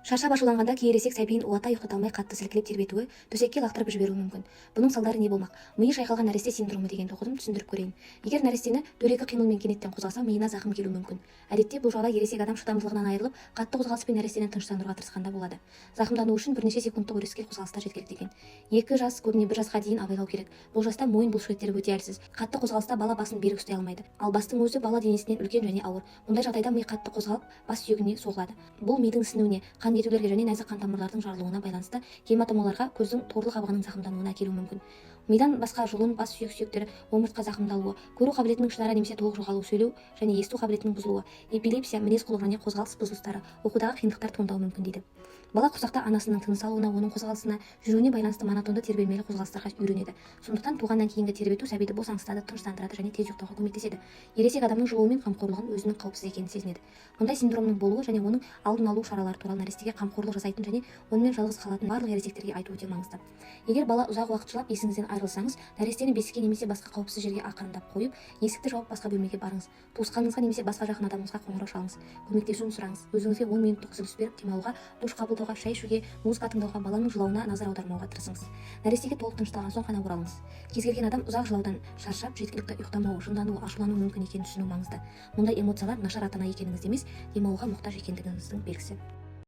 Шаршап, ашуланғанда кей ересек сәбиін улата, ұйықтата алмай, қатты сілкілеп, тербетуі, төсекке лақтырып жіберуі мүмкін. Бұның салдары не болмақ? Миы шайқалған нәресте синдромы дегенді оқыдым, түсіндіріп көрейін. Егер нәрестені дөрекі қимылмен кенеттен қозғаса, миына зақым келуі мүмкін. Әдетте бұл жағдай ересек адам шыдамдылығынан айырылып, қатты қозғалыспен нәрестені тыныштандыруға тырысқанда болады. Зақымдану үшін бірнеше секундтық өрескел қозғалыстар жеткілікті екен. 2 жас, көбіне 1 жасқа дейін абайлау керек. Бұл жаста мойын бұлшықеттері өте әлсіз. Қатты қозғалыста бала басын берік ұстай алмайды, ал бастың өзі бала денесінен үлкен және ауыр. Мұндай жағдайда ми қатты қозғалып, бас сүйегіне соғылады. Бұл мидың ісінуіне, қан кетулерге және нәзік қан тамырлардың жарылуына байланысты гематомаларға, көздің торлы қабығының зақымдануына әкелуі мүмкін. Мидан басқа жұлын, бас сүйек сүйектері, омыртқа зақымдалуы, көру қабілетінің ішінара немесе толық жоғалуы, сөйлеу және есту қабілетінің бұзылуы, эпилепсия, мінез құлық және қозғалыс бұзылыстары, оқудағы қиындықтар туындауы мүмкін дейді. Бала құрсақта анасының тыныс алуына, оның қозғалысына, жүруіне байланысты монотонды тербелмелі қозғалыстарға үйренеді. Сондықтан туғаннан кейінгі тербету сәбиді босаңсытады, тыныштандырады және тез ұйықтауға көмектеседі. Ересек адамның жылуы мен қамқорлығын, өзінің қауіпсіз екенін сезінеді. Мұндай синдромның болуы және оның алдын алу шаралары туралы нәрестеге қамқорлық жасайтын және онымен жалғыз қалатын барлық ересектерге айту өте маңызды. Егер бала ұзақ уақыт жылап, есіңізден айырылсаңыз, нәрестені бесікке немесе басқа қауіпсіз жерге ақырындап қойып, есікті жауып, басқа бөлмеге барыңыз. Туысқаныңызға немесе басқа жақын адамыңызға қоңырау шалыңыз, көмектесуін сұраңыз. Өзіңізге 10 минуттық үзіліс беріп, демалуға, душ қабылдауға, шай ішуге, музыка тыңдауға, баланың жылауына назар аудармауға тырысыңыз. Нәрестеге толық тынышталған соң ғана оралыңыз. Кез келген адам ұзақ жылаудан шаршап, жеткілікті ұйықтамауы, жындануы, ашулануы мүмкін екенін түсіну маңызды. Мұндай эмоциялар нашар ата ана екеніңізді емес, демалуға мұқтаж екендігіңіздің белгісі.